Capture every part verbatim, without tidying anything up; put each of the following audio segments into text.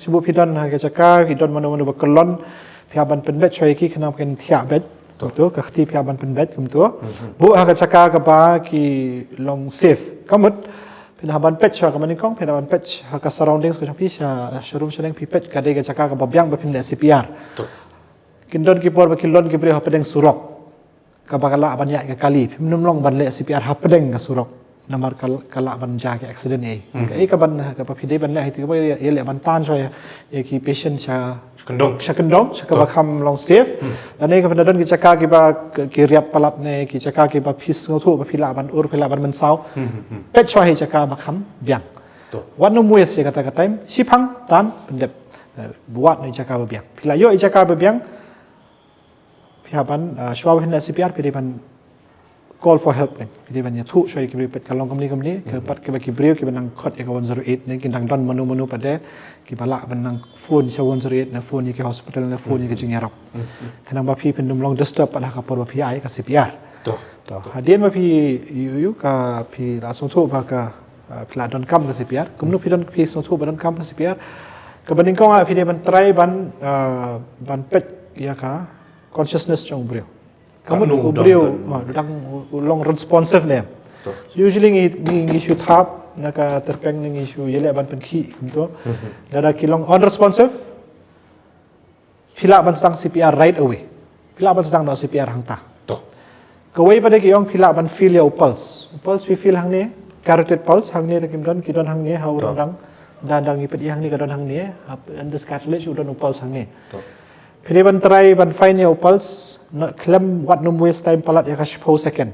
Shu buh phi don ha ka jaka, phi don mano mano ba kyllon, phi hap ban pynbeit shuwa ïa ki khnang ba kin thiah beit. Kumto, ka kti phi hap ban pynbeit kumto. Buh ha ka jaka kaba ki long safe. Ka mut, phin hap ban peit shuwa ka mane kong, phin hap ban peit ha ka surroundings ka jong phi, sha, sha rum sha neng phi peit ka dei ka jaka kaba biang ba phin leh C P R. Kin don ki por ba ki lon ki briew hapdeng surok. Kaba ka lah ban ïaid ka kali, phim nym long ban leh C P R hapdeng ka surok. Namar ka, ka lah ban jia ki accident ei. Kaei kaban, kaba phi dei ban leh hi, kaba ïa, ïa leh ban tan shuwa ïa, ïa ki patient sha kyndong. Sha kyndong, sha kaba kham long safe. Lane kaba don ki jaka kiba ki, ki riat palat ne, ki jaka kiba phi sngewthuh ba phi lah ban ur, phi lah ban mynsaw. Peit shuwa hi jaka ba kham biang. Wat nym waste ïa kata ka time, shiphang, tan, pyndep. Eh, wat noh ïa jaka ba biang. Phi la ïoh ïa jaka ba biang, phi hap ban, ah, shuwa ba phin leh C P R, phi dei ban call for help kan. Phi dei ban ïathuh shuwa ïa ki briew, peit ka long kumne kumne, ka pat kiba ki briew kiba nang khot ïa ka one zero eight ne, ki dang don mano mano pat de, kiba lah ban nang phone sha one zero eight ne, phone ïa ki hospital ne, phone ïa ki jingïarap. Khnang ba phi phin nym long disturb pat ha ka por ba phi ai ka C P R. To, hadien ba phi ïoh, ïoh ka phi la sngewthuh ba ka, ah, phi la donkam ka C P R. Kumno phi don, phi sngewthuh ba donkam ka C P R? Kaba nyngkong, ah, phi dei ban try ban, ah, ban peit ïa ka consciousness jong u briew. Ka mut u briew, ah, u dang, u long responsive ne. So usually ngi, ngi, ngi shu thap na ka tyrpeng ne, ngi shu ïaleh ban pynkhih kumto. Lada ki long unresponsive, phi lah ban sdang C P R right away. Phi lah ban sdang noh C P R hangta. Kawei pat de ki ong phi lah ban feel ïa u pulse. U pulse phi feel hangne, carotid pulse hangne, te kim don, ki don hangne ha u ryndang. Dang, dang ngi peit ïa hangne ka don hangne, ha, in this cartilage u don u pulse hangne. Phi dei ban try ban find ïa u pulse, khlem wat nym waste time palat ïa ka shiphew second.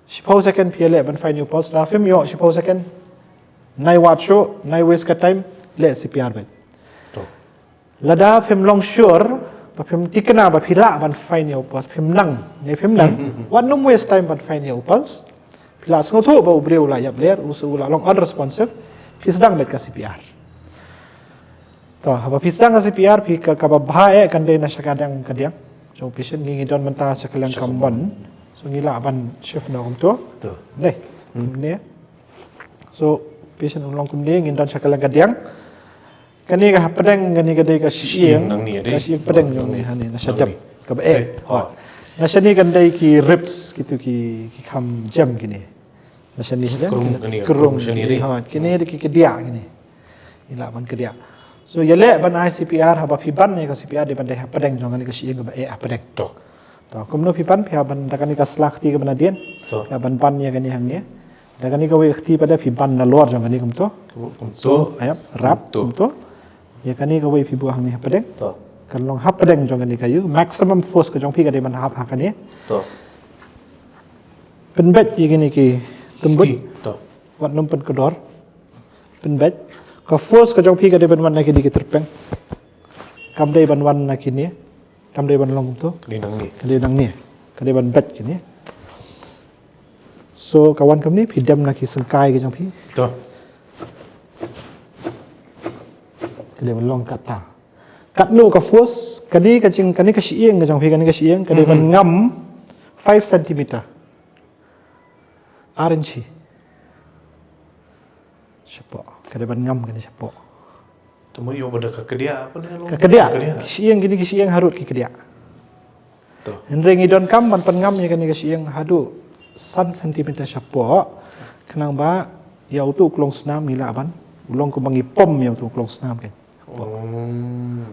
Shiphew second phi ïaleh ban find ïa u pulse, la phim ïoh shiphew second, nai wad shuh, nai waste ka time, leh C P R beit. Lada phim long sure, ba phim tikna ba phi lah ban find ïa u pulse, phim nang, ne phim nang, wat nym waste time ban find ïa u pulse. Phi la sngewthuh ba u briew u la ïapler, u, u la long unresponsive, phi sdang beit ka C P R. To, haba phi sdang ka C P R, phi ka, kaba bha eh kan dei na sha kadiang kadiang jong u patient, ngi, ngi don mynta sha ka liang kambon. So ngi lah ban shift noh kumto. Dei. Ne. So patient u long kumne, ngin don sha ka liang kadiang. Kane ka hapdeng, kane ka dei ka shyieng. Ka shyieng pdeng jong ne, hangne na sha dep. Kaba eh. Na shane kan dei ki ribs, kitu ki, ki kham jem kine. Na shane, ki krung, kine dei ki kdiah kine. Ngi lah ban kdiah. So ïaleh ban ai C P R, haba phi ban ïa ka C P R dei ban dei hapdeng jong kane ka shyieng kaba eh hapdeng. To, kumno phi ban, phi hap ban da kane ka sla kti kaba nadien. Phi hap ban ban ïa kane hangne. Da kane kawei ka kti pat de phi ban nalor jong kane kumto. Kumto. Rap kumto. Ïa kane kawei phi buh hangne hapdeng. Kan long hapdeng jong kane ka ïew. Maximum force ka jong phi ka dei ban hap ha kane. Pynbeit ïa kine ki tymbut. Wat nym pynkdor. Pynbeit. Ka force ka jong phi ka dei ban wan na kine ki tyrpeng. Kam dei ban wan na kine. Kam dei ban long kumto. Ka dei nangne. Ka dei ban beit kine. So ka wan kumne, phi dem na ki syngkai ki jong phi. Ka dei ban long kata. Katno ka force, kane ka jing, kane ka shyieng ka jong phi, kane ka shyieng ka dei ban ngam five centimeter. Ar inchi. Shapoh. Ka dei ban ngam kane shapoh. Te mo ïoh ba da ka kdiah, ka kdiah. Ki shyieng, kine ki shyieng harud ki kdiah. Hynrei ngi donkam ban pynngam ïa kane ka shyieng haduh san centimeter shapoh. Khnang ba ïa uto u klongsnam ngi lah ban, u long kumba ngi pom ïa uto u klongsnam kan.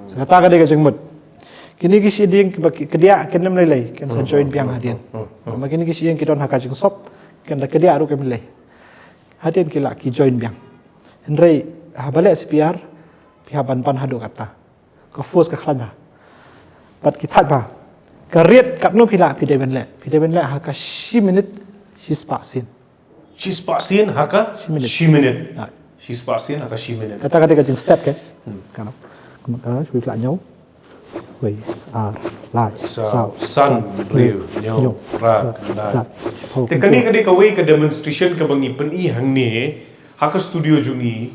Sa kata ka dei ka jingmut. Kine ki shyieng kiba ki kdiah kin ym lei lei, kin sa join biang hadien. Namar kine ki shyieng ki don ha ka jingsop, kin da kdiah ruh kim lei. Hadien ki lah ki join biang. Hynrei haba leh C P R phi hap ban ban haduh kata. Ka force ka khlaiñ bha. Bad ki thait bha. Ka rit katno phi lah phi dei ban leh. Phi dei ban leh ha ka shi minit shi spah sien. Shi spah sien ha ka shi minit. Shi minit. Shi spah sien ha ka shi minit. Kata ka dei ka jingstep kan. Ka shu khlaiñ ñiew. Wei, ar, lai, saw, san, hynriew, hynñiew, hynñiew, phra, khyndai. Te kane ka dei kawei ka demonstration kaba ngi pyni hangne ha ka studio jong ngi.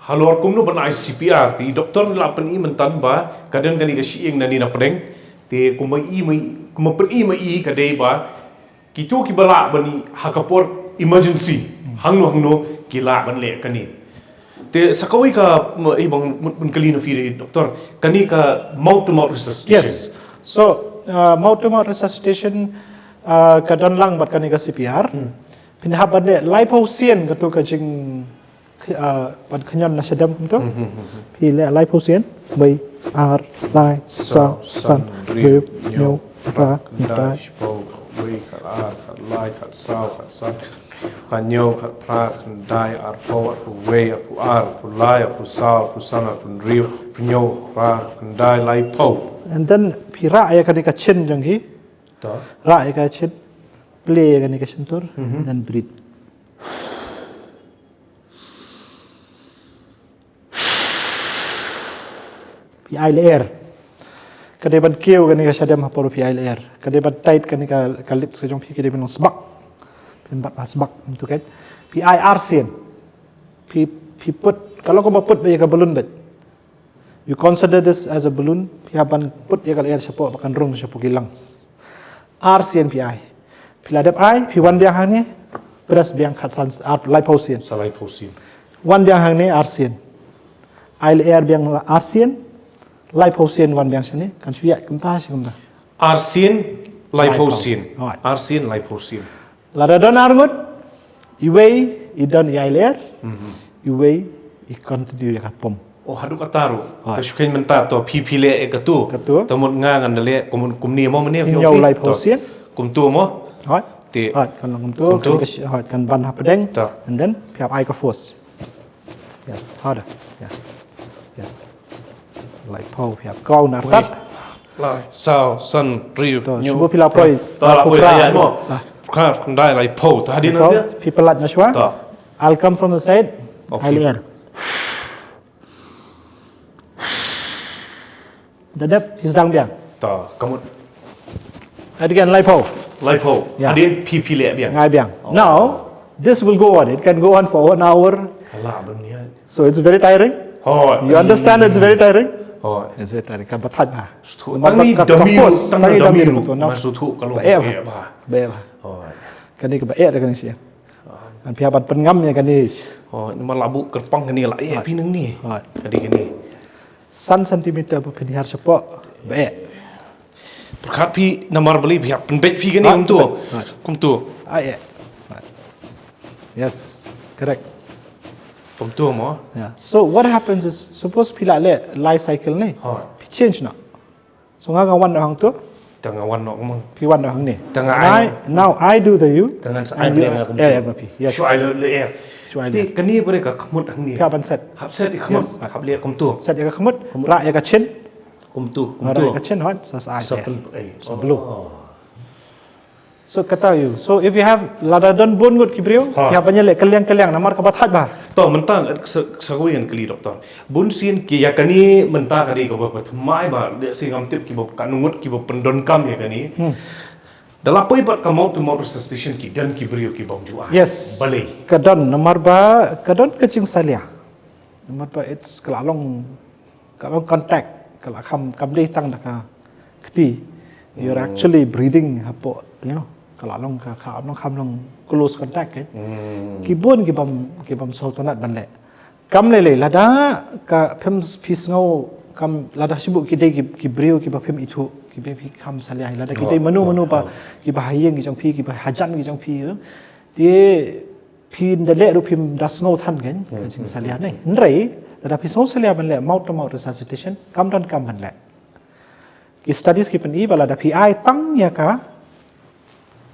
Halor kumno ban ai C P R, te i doktor la pyni mynta ba ka don kane ka shyieng nangne na pdeng. Te kumba i ma i, kumba pyni ma i ka dei ba kito kiba lah ban i ha ka por emergency hangno hangno ki lah ban leh kane. Te sa kawei ka, mm, eh, bang, mm, mm, kylli na phi, doktor, kane ka mouth to mouth resuscitation. Yes. So, uh, mouth to mouth resuscitation, uh, ka don lang bad kane ka C P R. Phin hap ban leh laiphew sien kato ka jing, uh, ban khñiot na shadem kumto. Phi leh laiphew sien, wei, ar, lai, saw, san, hynriew, hynñiew, phra, khyndai, shiphew, wei, khatar, khatlai, khatsaw, khatsan, khathynñiew, khatphra, khatkhyndai, arphew, arphew wei, arphew ar, arphew lai, arphew saw, arphew san, arphew hynriew, arphew hynñiew, phra, khyndai, laiphew. And then phi rah ïa kane ka chin jong ki. To. Rah ïa ka chin. Plie ïa kane ka shyntur. And then breathe. Phi ai lyer. Ka dei ban kiew kane ka shadem ha por phi ai lyer. Ka dei ban tight kane ka, ka lips ka jong phi, ka dei ban long sbak. Phin bat ba sbak kumto kan. Phi ai arsien. Phi, phi put, ka long kumba put ba ïa ka balloon bad. You consider this as a balloon, phi hap ban put ïa ka lyer shapoh ba kan rung shapoh ki lungs. Arsien phi ai. Phi la dep ai, phi wan biang hangne, press biang khatsan, ar, laiphew sien. Sa laiphew sien. Wan biang hangne arsien. Ai lyer biang arsien, laiphew sien wan biang shane, kan shu ïaid kumta shi kumta. Arsien, laiphew sien. Arsien, laiphew sien. Lada don arngut, iwei i don i ai lyer, iwei i continue ïa ka pom. Oh, haduh kata ruh. Te shu kheiñ mynta to phi phi leh ïa kato. Kato. Te mut nga ngan da leh kumne mo mynne. Hynñiew, laiphew sien. Kumto mo. Te. Kan long kumto. Kan ban hapdeng. And then phi hap ai ka force. Yes, harder. Yes. Yes. Laiphew, phi hap kiew na artat. Lai, saw, san, hynriew, hynñiew. Shu phi la poi. To la poi la ïaid mo. Phra, khyndai, laiphew. To hadien nangta phi pyllait na shuwa. I'll come from the side. Ai lyer. Da dep phi sdang biang. To, ka mut. Hadien laiphew. Laiphew. Hadien phi phi leh biang. Nga ai biang. Now, this will go on. It can go on for one hour. Ka lah ban ïaid. So it's very tiring. You understand it's very tiring? It's very tiring. Kan batai bha. Tang i dami ruh, tang i dami ruh. Mas tu ka long ba eh bha. Ba eh bha. Kane ka ba eh ta kane shi. Kan phi hap ban pynngam ïa kane. Namar la buh kyrpang kane la eh phi nangne. Kane kane. San centimeter ba phin hiar shapoh ba eh. Pyrkhat phi namar balei phi hap pynbeit phi kane kumto. Kumto. Ah, yeah. Yes, correct. Kumto mo. Yeah. So what happens is, suppose phi la leh lai cycle ne. Phi change noh. So nga nga wan noh hangto. Tang nga wan noh kumang. Phi wan noh hangne. Tang nga ai. Now I do the U. Tang nga sa ai bad nga kumto. Yes. Shu ai leh. Shu ai leh. Te kane ba dei ka khmut hangne. Phi hap ban set. Hap set ïa ka khmut. Hap leh kumto. Set ïa ka khmut. Rah ïa ka chin. Kumto, kumto. Rah ïa ka chin hot, sa sa ai. Sa pyn, eh. Sa blue. So kata ïa u. So if you have, lada don bun ngut ki briew, ïa ban ïaleh kylliang kylliang namar kaba thait bha. To mynta sa, sa kawei ngan kylli doktor. Bun sien ki ïa kane mynta ka dei kaba thymmai bha, lehse ngam tip kiba katno ngut kiba pyndonkam ïa kane. Da la poi pat ka mouth to mouth resuscitation ki don ki briew ki bym ju ai. Yes. Balei? Ka don namar ba ka don ka jingsalia. Namar ba it's ka la long, ka long contact, ka la kham, kam dei tang da ka kti. You're actually breathing hapoh, you know, ka la long ka, ka long kham long close contact eh. Ki bun ki bym, ki bym sngewtynnat ban leh. Kam lei lei lada ka phim phi sngew kam lada shibun ki dei ki, ki briew kiba phim ithuh, kiba phi kham salia hi lada ki dei mano mano ba kiba ha ïing ki jong phi, kiba hajan ki jong phi. Te phi da leh ruh phim da sngew than kein ka jingsalia ne. Hynrei lada phi sngew salia ban leh mouth to mouth resuscitation kam donkam ban leh. Ki studies ki pyni ba lada phi ai tang ïa ka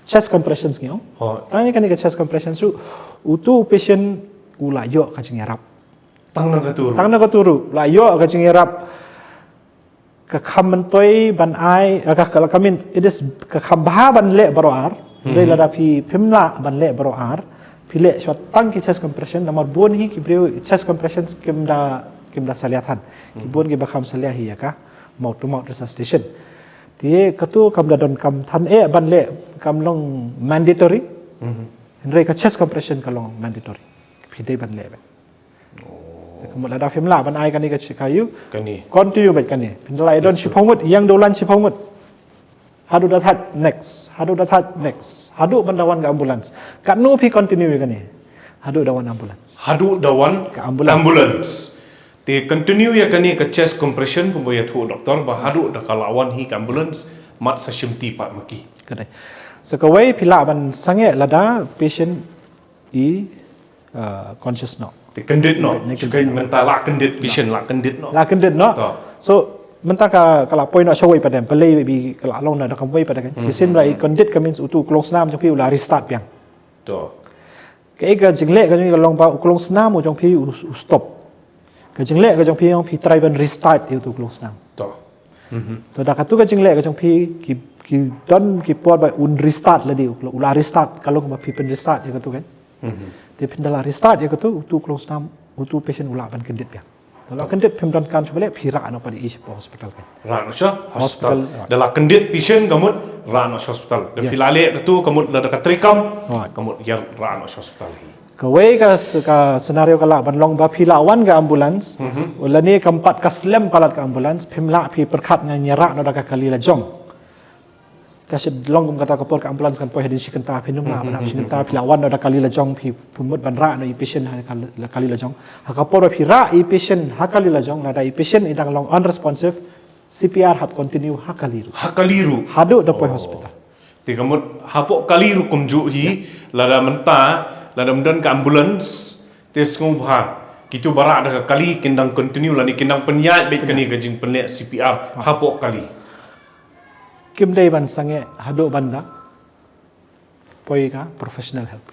chest compressions ngi ong. Tang ïa kane ka chest compressions ruh uto u patient u la ïoh ka jingïarap. Tang na kato ruh. Tang na kato ruh la ïoh ka jingïarap. Ka kham myntoi ban ai, ka, ka, ka min, it is ka kham bha ban leh baroh ar. Dei lada phi phim lah ban leh baroh ar. Phi leh shuwa tang ki chest compression namar bun hi ki briew chest compressions kim da, kim da salia than. Ki bun kiba kham salia hi ïa ka mouth to mouth resuscitation. Te kato kam da donkam than eh ban leh, kam long mandatory. Hynrei ka chest compression ka long mandatory. Phi dei ban leh beit. Te ka mut lada phim lah ban ai kane ka chi ka ïu. Kane. Continue beit kane. Phin da la ïa don shiphew ngut, ïeng dewlan shiphew ngut. Haduh da thait next, haduh da thait next. Haduh ban da wan ka ambulance. Katno phi continue ïa kane. Haduh da wan ambulance. Haduh da wan Ka ambulance. Ambulance. Te continue ïa kane ka chest compression kumba ïathuh doktor ba haduh da ka la wan hi ka ambulance mat sa shimti pat ma ki. Ka dei. So kawei phi lah ban sangeh lada patient i uh, conscious noh. Te kyndit noh. Ne Shukai mynta la kyndit, patient la kyndit noh. La kyndit noh. To. So mynta ka ka la poi noh shawei pat, balei ba ka la long na da kam wei pat kan. Shisien la i kyndit ka means utu u klong snam jong phi u la restart biang. To. Kaei ka jingleh ka jong phi ka long ba u klong snam u jong phi u, u stop. Ka jingleh ka jong phi jong phi try ban restart ïa utu u klong snam. To. To da katu ka jingleh ka jong phi ki ki don ki por ba un restart lade u klong, u la restart ka long ba phi pynrestart ïa katu kan. Te phin da la restart ïa katu utu u klong snam utu u patient u lah ban kyndit biang. To la kyndit phim donkam shuh ba leh phi rah noh pat ïa i sha hospital kan. Rah noh sha hospital. Hospital. Da la kyndit patient ka mut rah noh sha hospital. Da Yes. phi la leh katu ka mut lada ka treikam Right. ka mut ïa rah noh sha hospital hi. Kawei ka s- ka scenario ka lah ban long ba phi la wan ka ambulance. Lane kam pat ka slem palat ka ambulance phim lah phi pyrkhat ngan ïa rah noh da ka kali la jong. Ka shu long kum kata ka por ka ambulance kan poi hadien shi kynta phi nang lah ban hap shi kynta phi la wan noh da kali la jong phi phi mut ban rah noh i patient ha ka la- kali la jong. Ha ka por ba phi rah i patient ha kali la jong lada i patient i dang long unresponsive, C P R hap continue ha kali ruh. Ha kali ruh. Haduh da poi hospital. Te ka mut hapoh kali ruh kumjuh hi lada mynta lada mynta ka ambulance te sngewbha kitu ba rah da ka kali kin dang continue lane kin dang pynïaid beit kane ka jingpynleh C P R hapoh kali. Kim dei ban sangeh haduh ban da poi ka professional help.